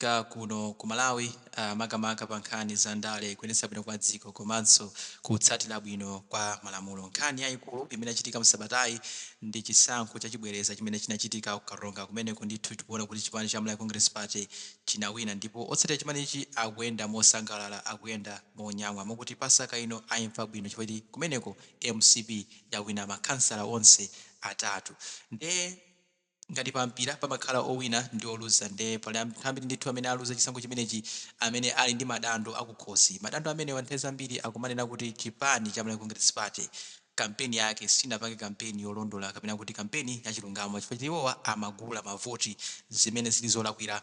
Zochitika kuno ku Malawi, makamaka pa nkhani za ndale, kuyendetsa bwino kwa dziko komanso kutsatira bwino kwa malamulo. Nkhani yayikulu imene yachitika msabatayi ndi chisankho chachibwereza chimene chinachitika ku Karonga. Kumeneko ndithu tikuona kuti chipani cha Malawi Congress Party chinawina ndipo otsatira chipanichi akuyenda mosangalala, akuyenda monyang'wa mokuti pasaka ino ayimva bwino chifukwa choti kumeneko mcp yawina makhansala onse atatu. Nde ngati pa mpira pamakhala owina ndi oluza, nde pali anthu ambiri ndithu amene aluza chisankho chimenechi amene ali ndi madando akukhosi. Madando amenewa nthawi zambiri akumanena kuti chipani cha Malawi Congress Party kampeni yake sinapange kampeni yolondola kapena kuti kampeni yachilungamo chifukwa choti iwowa amagula mavoti, zimene zili zolakwira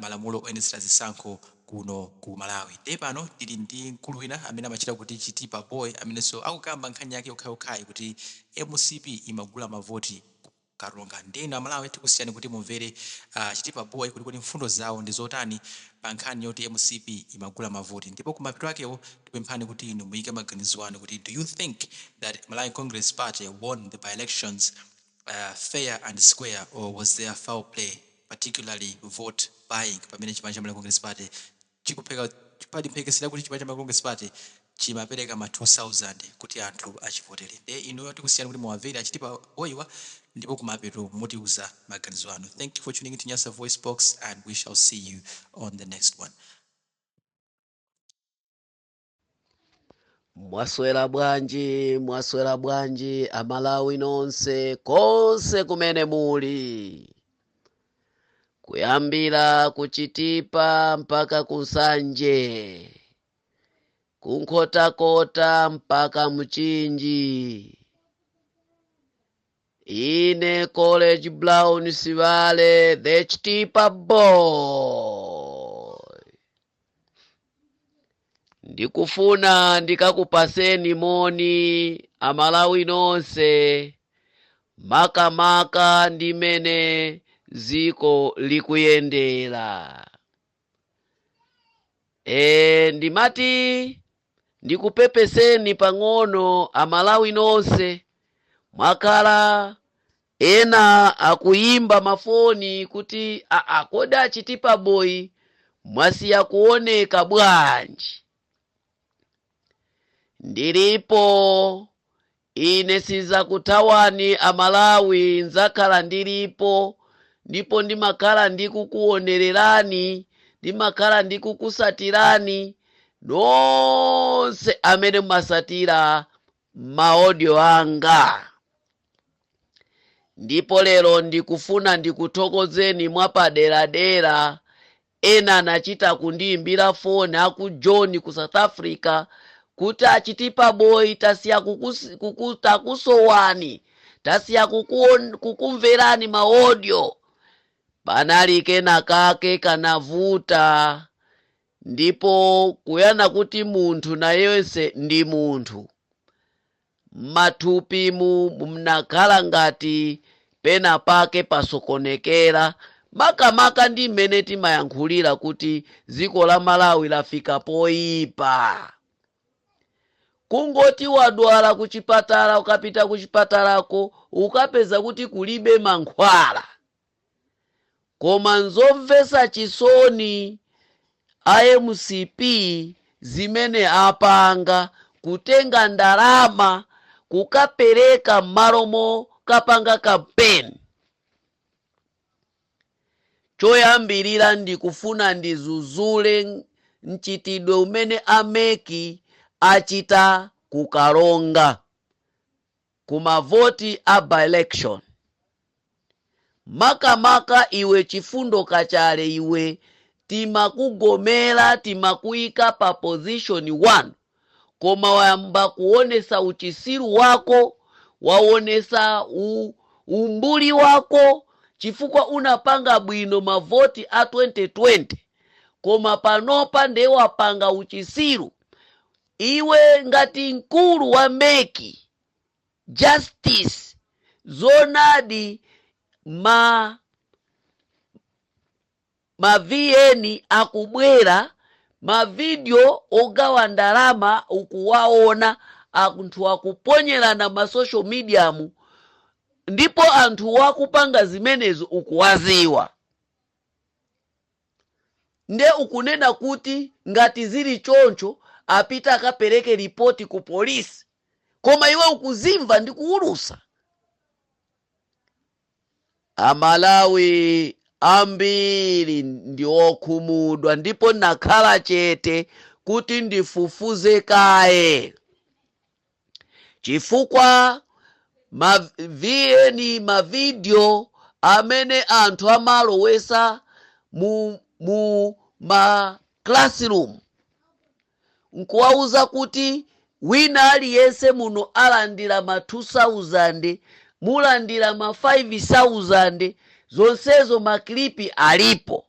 malamulo oyendetsera zisankho kuno ku Malawi. Nde pano tili ndi mkulu wina amene amatchedwa kuti Chitipa Boy, amenenso akukamba nkhani yake yokhayokhayi kuti mcp imagula mavoti ku Karonga. Ndiye inu Amalawi tikusiyani kuti mumvere Chitipa Boy kuti kodi mfundo zawo ndi zotani pa nkhani yoti mcp imagula mavoti, ndipo kumapeto akewo tikupemphani kuti inu muyike maganizo anu kuti do you think that Malawi Congress Party won the by-elections fair and square or was there foul play, particularly vote buying, pamene chipani cha Malawi Congress Party chikupheka pali mphekesera kuti chipani cha Malawi Congress Party chimapereka ma 2000 kuti anthu achivotere? Nde inuyo tikusiyani kuti muwamvere a Chitipa Boy-wa ndipo kumapeto mutiuza maganizo anu. Thank you for tuning in to Nyasa Voice Box and we shall see you on the next one. Mwaswera bwanji, mwaswera bwanji Amalawi nonse konse kumene muli, kuyambira ku Chitipa mpaka ku Nsanje, ku Nkhotakota mpaka Mchinji. Ine College Brown Sibale, the Chitipa Boy, ndikufuna ndikakupaseni moni Amalawi nonse, makamaka ndimene ziko likuyendera. Ndimati ndikupepeseni pang'ono Amalawi nonse, mwakhala ena akuyimba mafoni kuti aa, kodi a Chitipa Boy mwasiya kuoneka bwanji? Ndilipo ine, sizakuthawani Amalawi, nzakhala ndilipo ndipo ndimakhala ndikukuonererani, ndimakhala ndikukusatirani nonse amene mumasatira maaudio anga. Ndipo lero ndikufuna ndikuthokozeni mwapaderadera. Ena anachita kundiyimbira foni aku Joni ku South Africa kuti a Chitipa Boy, tasiya takusowani, tasiya kukumverani maaudio. Panali kena kake kanavuta, ndipo kuyana kuti munthu nayense ndi munthu, m'mathupimu mnakhala ngati pena pake pasokonekera, makamaka ndi mmene timayankhulira kuti dziko la Malawi lafika poyipa. Kungoti wadwala kuchipatala, ukapita kuchipatalako ukapeza kuti kulibe mankhwala. Koma nzomvetsa chisoni a mcp zimene apanga, kutenga ndalama kukapereka m'malo mokapanga kampeni. Choyambirira ndikufuna ndizuzule mchitidwe umene a MEC achita ku Karonga ku mavoti a by-election. Makamaka iwe Chifundo Kachale, iwe timakugomera, timakuyika pa position 1, koma wayamba kuonesa uchisiru wako, waonesa umbuli wako, chifukwa unapanga bwino mavoti a 2020, koma panopa ndiye wapanga uchisiru. Iwe ngati mkulu wa MEC Justice, zonadi ma VN akubwera, mavidiyo ogawa ndalama ukuwaona, anthu akuponyerana ma social media mu, ndipo anthu wakupanga zimenezo ukuwaziwa. Nde ukunena kuti ngati zili choncho apite akapereke ripoti ku polisi, koma iwe ukuzimva ndi kuwulusa. Amalawi ambiri ndi okhumudwa ndipo nakhala chete kuti ndifufuze kaye, chifukwa ma VN, mavidiyo amene anthu amalowesa mu ma classroom nkuwauza kuti wina aliyense muno alandira ma 2000, mulandira ma 5000, zonsezo maklipi alipo.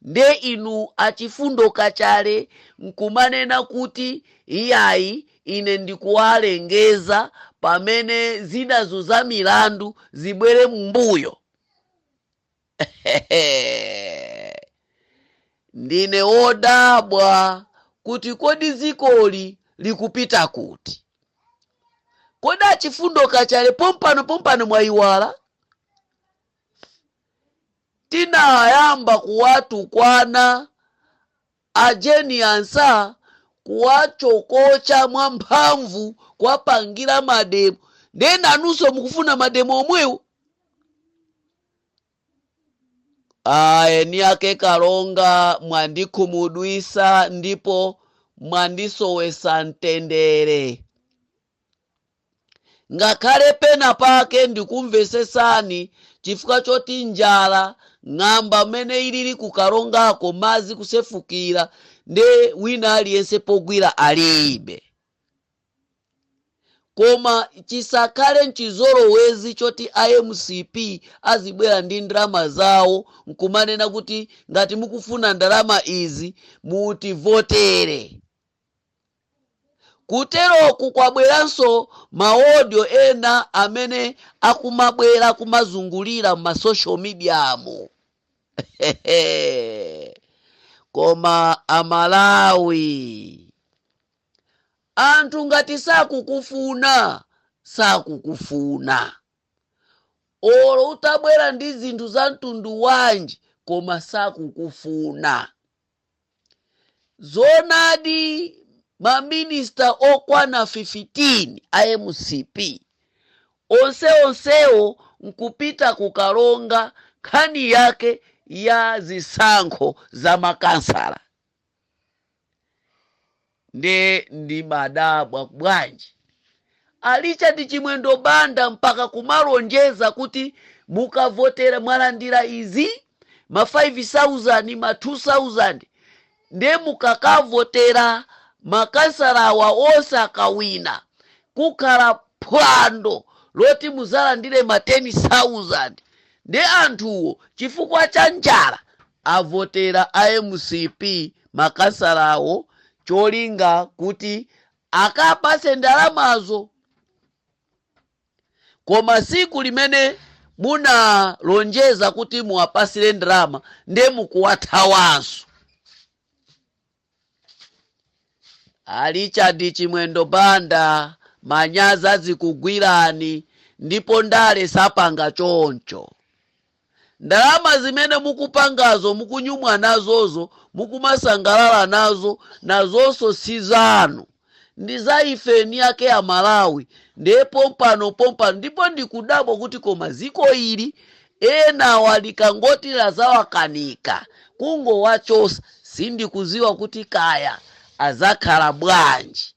Nde inu achifundo Kachale nkumanena kuti iyayi, ine ndikuwalengeza pamene zinazo za milandu zibwere mumbuyo. Ndine wodabwa kuti kodi dzikoli likupita kuti? Kodi achifundo Kachale, pompano pompano mwayiwala tinayamba kuwatukwana a Jane Ansah, kuwachokocha mwamphamvu, kuwapangira mademo, ndiye nanunso mukufuna mademo omwewo? Eni ake Kalonga, mwandikhumudwisa ndipo mwandisowesa mtendere. Ngakhale pena pake ndikumvesesani chifukwa choti njala, ng'amba mmene ilili ku Kalongako, madzi kusefukira, nde wina aliyense pogwira alibe. Koma chisakhale nchizolowezi choti a mcp azibwera ndi ndalama zawo nkumanena kuti ngati mukufuna ndalama izi mutivotere. Kuteroku kwabweranso ma audio ena amene akumabwera kumazungulira ma social media mu. Koma Amalawi, anthu ngati sakukufuna, sakukufuna. Olo utabwera ndi zinthu za mtundu wanji, koma sakukufuna. Zoonadi, maminista okwana 15 a mcp onse onsewo nkupita ku Karonga, nkhani yake ya zisankho za makansala. Nde ndimadabwa bwanji a Richard Chimwendo Banda mpaka kumalonjeza kuti mukavotera mwalandira izi, ma 5000, ma 2000, nde mukakavotera makansalawa onse akawina kukhala phwando loti muzalandire ma 10,000. Nde anthuwo chifukwa cha njala avotera a mcp makansalawo cholinga kuti akapase ndalamazo. Koma siku limene munalonjeza kuti muwapasire ndalama, nde mukuwathawanso. A Richard Chimwendo Banda, manyazi azikugwirani, ndipo ndale sapanga choncho. Ndalama zimene mukupangazo, mukunyumwa nazozo, mukumasangalala nazo, nazonso si zanu, ndi za ife eni ake a Malawi. Ndiye pompano pompano, ndipo ndikudabwa kuti koma dziko ili enawa likangoti lazawakanika kungowachosa, sindikuziwa kuti kaya azakhala bwanji,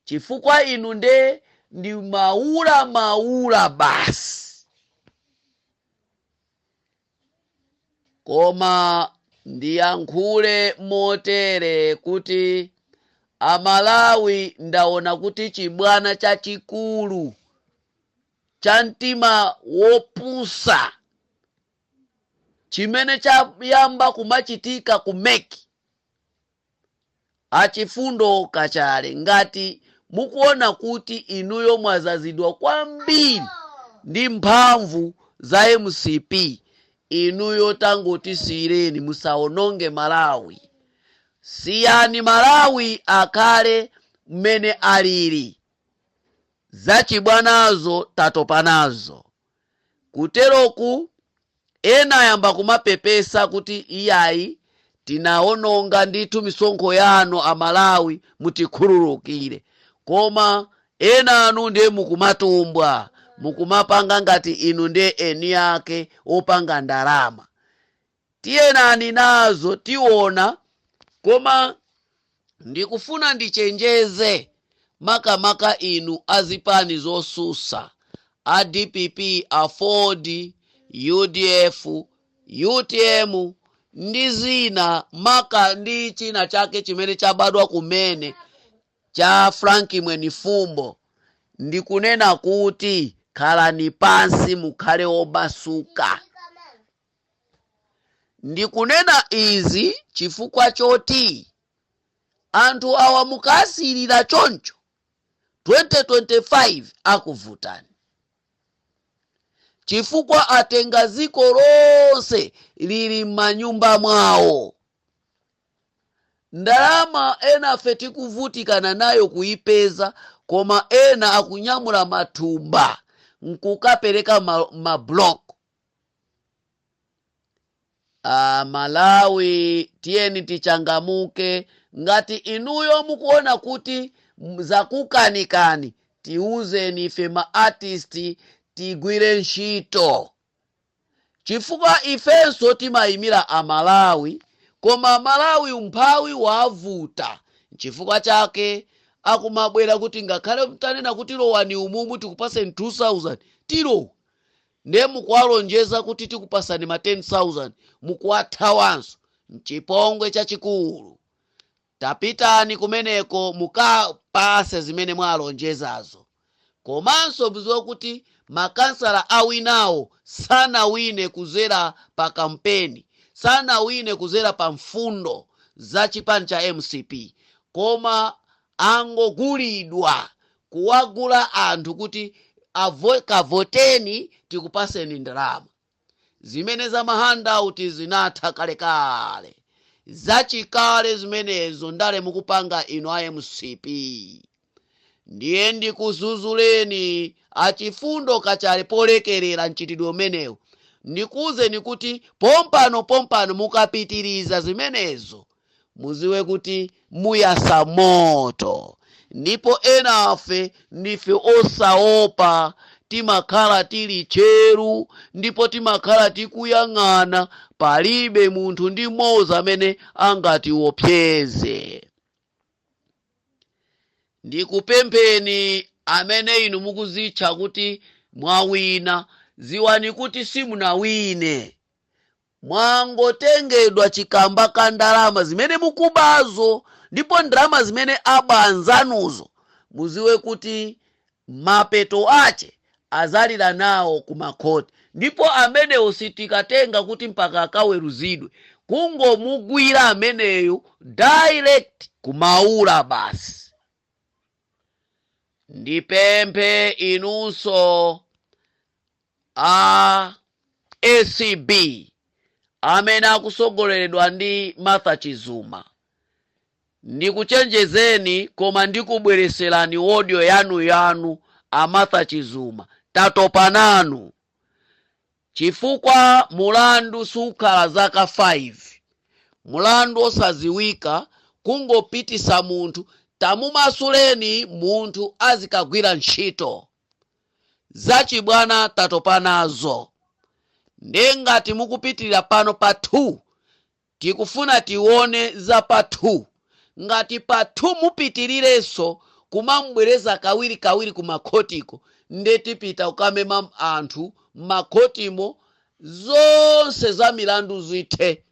chifukwa inu nde ndi maula maula basi. Koma ndiyankhule motere kuti Amalawi, ndaona kuti chibwana chachikulu cha mtima wopusa chimene chayamba kumachitika ku MEC. Achifundo Kachale, ngati mukuona kuti inuyo mwazazidwa kwambiri ndi mphamvu za mcp, inuyo tangotisiyireni, musaononge Malawi. Siyani Malawi akhale mmene alili. Zachibwanazo tatopa nazo. Kuteroku ena ayamba kumapepesa kuti iyayi, Tinaononga ndithu misonkho yanu Amalawi, mutikhululukire. Koma ena anu ndiye mukumatumbwa, mukumapanga ngati inu ndiye eni ake opanga ndalama. Tiyenani nazo, tiona. Koma ndikufuna ndichenjeze makamaka inu azipani zosusa, a DPP, AFORD, UDF, UTM ndi zina, maka ndi china chake chimene chabadwa kumene cha Frank Mwenifumbo. Ndikunena kuti khalani pansi, mukhale obasuka. Ndikunena izi chifukwa choti anthu awa mukasiyirira choncho, 2025 akuvutani, chifukwa atenga dziko lonse lili m'manyumba mwawo. Ndalama enafe tikuvutikana nayo kuipeza, koma ena akunyamula mathumba nkukapereka ma block. Malawi, tiyeni tichangamuke. Ngati inuyo mukuona kuti zakukanikani, tiuzeni ife ma artist tigwire ntchito, chifukwa ifenso timayimira Amalawi. Koma Malawi umphawi wavuta, chifukwa chake akumabwera kuti ngakhale mtanena kuti lowani umumu tikupaseni 2000, tilowa. Ndiye mukuwalonjeza kuti tikupasani ma 10,000, mukuwathawanso. Mchipongwe chachikulu. Tapitani kumeneko mukapase zimene mwalonjezazo. Komanso muziwe kuti makansala awinawo sanawine kuzera pa kampeni, sanawine kuzera pa mfundo za chipani cha MCP, koma angogulidwa, kuwagula anthu kuti kavoteni tikupaseni ndalama. Zimene za ma handout zinatha kalekale, zachikale zimenezo. Ndale mukupanga inu a MCP. Ndiye ndikuzuzuleni achifundo Kachale polekerera mchitidwe umenewu. Ndikuwuzeni kuti pompano pompano mukapitiriza zimenezo, muziwe kuti muyasa moto. Ndipo enafe ndife osaopa, timakhala tili tcheru ndipo timakhala tikuyang'ana. Palibe munthu ndi mmodzi amene angatiopseze. Ndikupempheni amene inu mukuzitcha kuti mwawina, ziwani kuti simunawine, mwangotengedwa chikamba ka ndalama zimene mukubazo. Ndipo ndalama zimene aba anzanuzo, muziwe kuti mapeto ache azalira nawo ku makhoti. Ndipo amenewo sitikatenga kuti mpaka akaweruzidwe, kungomugwira ameneyo direct kumaula basi. Ndipemphe inunso a ACB amene akusogoleredwa ndi Martha Chizuma, ndikuchenjezeni, koma ndikubwereserani audio yanu yanu. A Martha Chizuma, tatopa nanu, chifukwa mulandu sukhala zaka 5, mulandu osaziwika, kungopitisa munthu. Tamumasuleni munthu azikagwira ntchito. Zachibwana tatopa nazo. Ndiye ngati mukupitirira pano pa 2, tikufuna tione za pa 2. Ngati pa 2 mupitirirenso kumambwereza kawiri kawiri kumakhotiko, nde tipita kukamema anthu m'makhotimo, zonse za milandu zithe,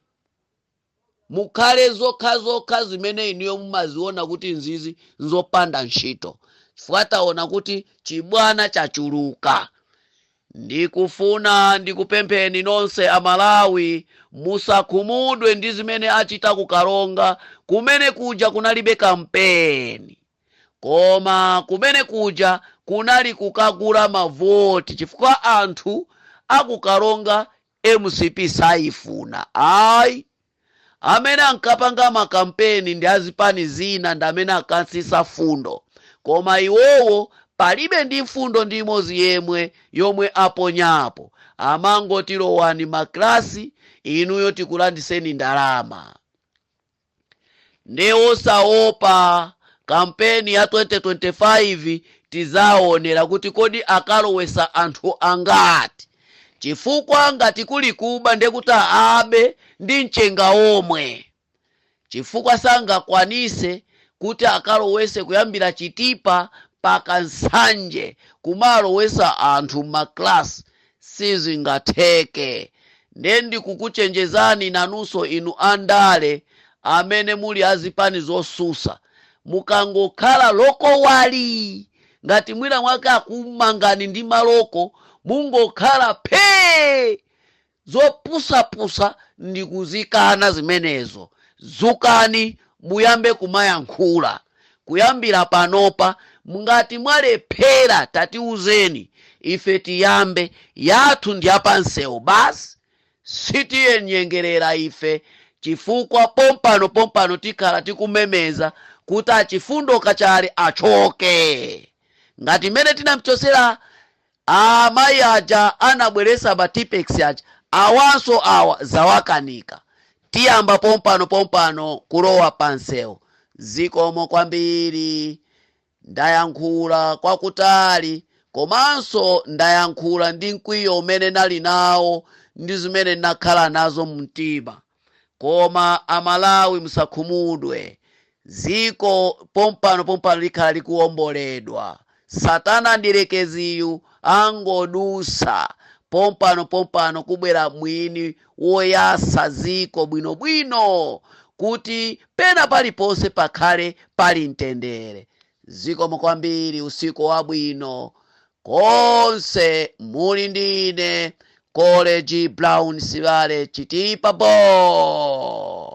mukhale zokhazokha zimene inuyo mumaziona kuti nzizi nzopanda ntchito, chifukwa taona kuti chibwana chachuluka. Ndikufuna ndikupempheni nonse Amalawi, musakhumudwe ndi zimene achita kukalonga. Kumene kuja kunalibe kampeni, koma kumene kuja kunali kukagula mavoti, chifukwa anthu akukalonga MCP sayifuna ayi. Amene ankapanga makampeni ndi azipani zina, ndi amene akatsitsa fundo, koma iwowo palibe ndi mfundo ndi imodzi yemwe yomwe aponyapo. Amangoti lowani maklasi inuyo tikulandiseni ndalama. Nde osaopa, kampeni ya 2025 tizaonera kuti kodi akalowesa anthu angati, chifukwa ngati kuli kuba ndekuti abe ndi mchenga omwe, chifukwa sangakwanise kuti akalowese kuyambira Chitipa mpaka Nsanje kumalowesa anthu m'maklasi, sizingatheke. Nde ndikukuchenjezani nanunso inu andale amene muli azipani zosusa, mukangokhala lokowali ngati mwina mwake akumangani ndi maloko, mungokhala phee, zopusapusa ndikuzikana zimenezo. Zukani muyambe kumayankhula kuyambira panopa. Ngati mwalephera, tatiuzeni ife tiyambe yathu ndi yapansewu basi, sitiyenyengerera ife, chifukwa pompano pompano tikhala tikumemeza kuti achifundo Kachale achoke ngati mmene tinamchosera amayi aja anabweresa ma Tipp-Ex aja. Awanso awa zawakanika, tiyamba pompano pompano kulowa pansewu. Zikomo kwambiri. Ndayankhula kwakutali, komanso ndayankhula ndi mkwiyo umene nali nawo ndi zimene ndakhala nazo mumtima. Koma Amalawi, musakhumudwe, ziko pompano pompano likhala likuwomboledwa. Satana ndilekeziyu angodusa pompano pompano, kubwera mwini woyasa ziko bwinobwino kuti pena paliponse pakhale pali mtendere. Zikomo kwambiri, usiku wabwino konse. Muli ndine College Brown Sibale, Chitipa Boy.